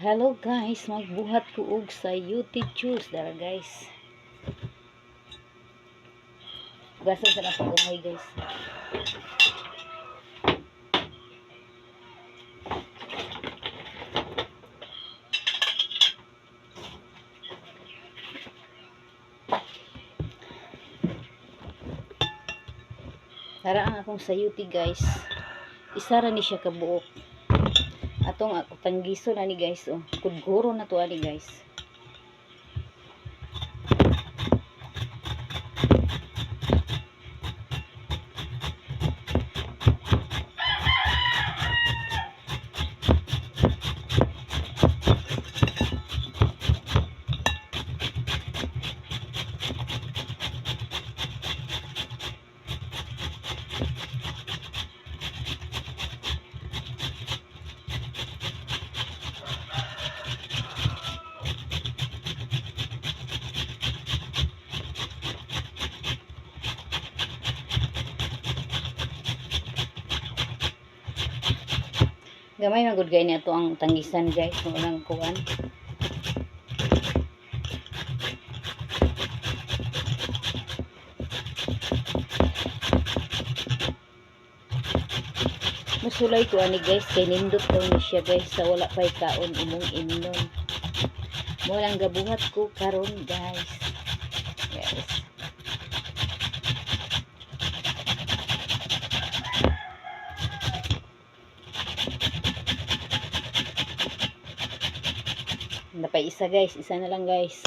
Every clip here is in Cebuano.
Hello guys, magbuhat ko og sayote juice dara, guys. Hugasan sa na pag-umay, guys. Tara ang akong sayote, guys. Isa ra ni siya kabuok. Atong ako tanggiso na ni, guys, oh. Kudguro na to ani, guys. Gamay man gud kay ni ato ang tanggisan, guys, mo nang kuan. Musulay ko ani, guys, kay nindot daw ni siya, guys, sa wala pay kaon imong imnon. Mo lang gabuhat ko karon, guys. Yes. Napay isa, guys, isa na lang, guys.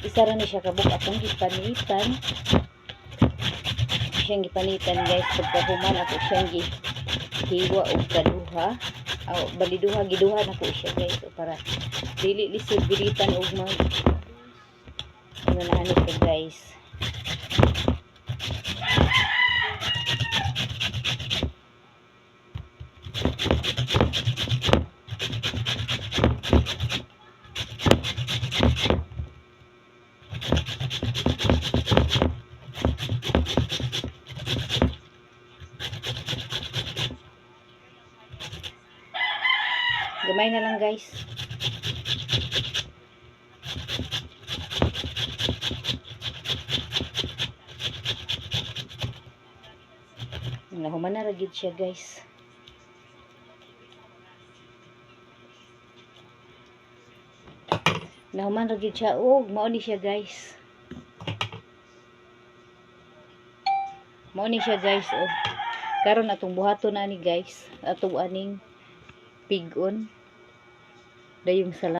Isa ra ni siya kabuk atong gipanitan. Siyang gipanitan, guys, pagkahuman ako siyang gihiwa og kaduha. Aw, bali duha, giduha na ko siya, guys, o para dili lisod gilitan og mag ano na ano ko, guys. Gamay na lang, guys. Nahuman na ra gyud siya, guys. Nahuman ra gyud siya og mao ni siya, guys. Mao ni siya, guys, oh. Karon atong buhaton na ni, guys. Atong aning pigon dayong sala.